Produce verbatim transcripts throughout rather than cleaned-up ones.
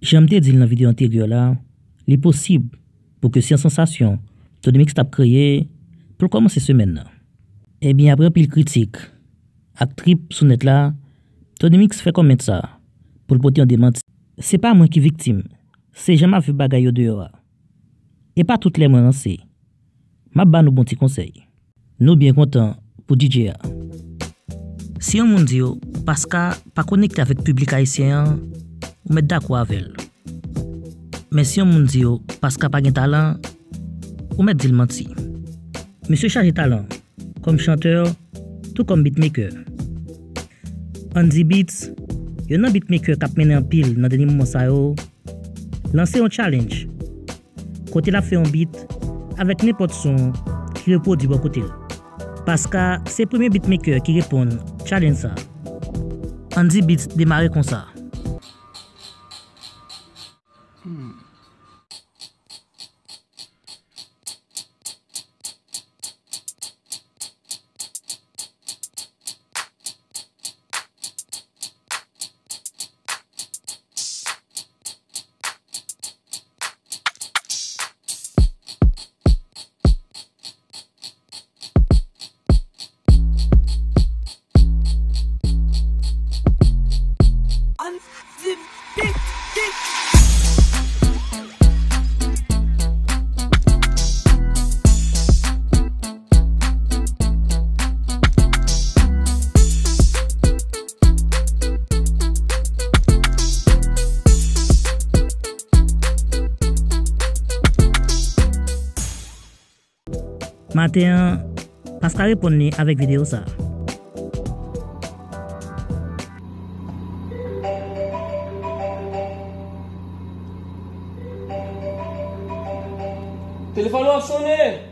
Jan m te di l nan videyo anteryè la, li posib pou ke se yon sansasyon Tony Mix t ap kreye pou l kòmanse semèn nan. Ebyen, apre anpil kritik ak trip sou nèt la, Tony Mix fè kòmant sa pou l pote yon demanti. Se pa mwen ki viktim, se jan m ap viv bagay yo deyò a. E pa tout lè mwen ranse. M ap ba nou bon ti konsèy. Nou byen kontan pou D J a. Si yon moun di w Paska pa konekte avèk piblik ayisyen an, ou mèt dakò avè l. Men si yon moun di w Paska pa gen talan, ou mèt di l manti. Misye chaje talan kòm chantè, tou kòm beatmaker. Andy Beats, youn nan beatmaker k ap mennen anpil nan dènye moman sa yo, lanse yon challenge kote l ap fè yon beat avèk nenpòt son ki repwodui bò kote l. Paska se premye beatmaker ki reponn challenge sa. Andy Beats demare konsa. Maten an, Paska reponn li avèk videyo sa. Telefòn ou ap sonnen!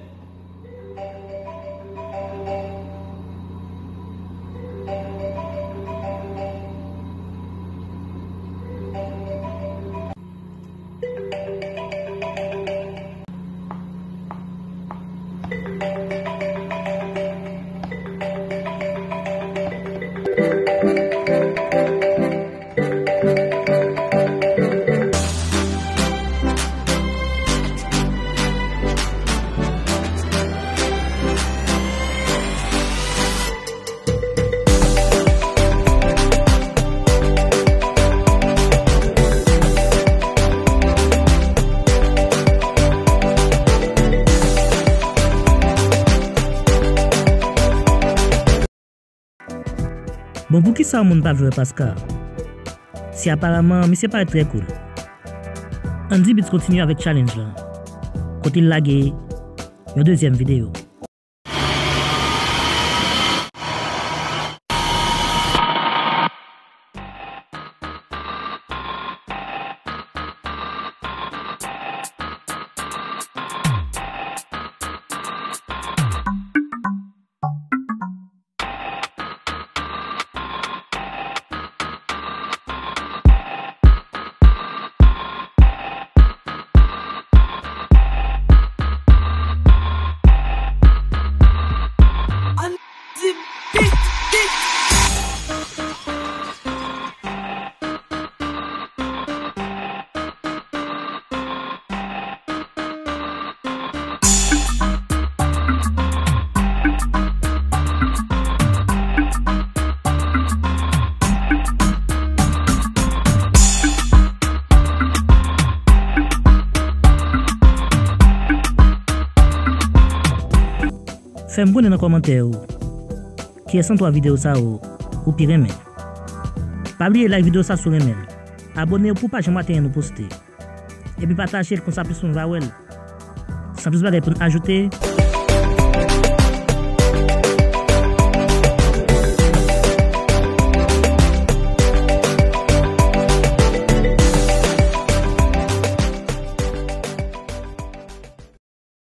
Bon, poukisa yon moun pa vle wè Paska? Si aparaman, misye parèt trè cool. Andy Beats kontinye avèk challenge lan, kote l lage yon dezyèm videyo. Fè m konnen nan kòmantè yo kiyès nan twa videyo sa yo ou pi renmen. Pa bliye like videyo sa si w renmen l. Abòne w pou w pa janm rate anyen nou poste. Epi pataje l, konsa plis moun va wè l. San plis bagay pou n ajoute,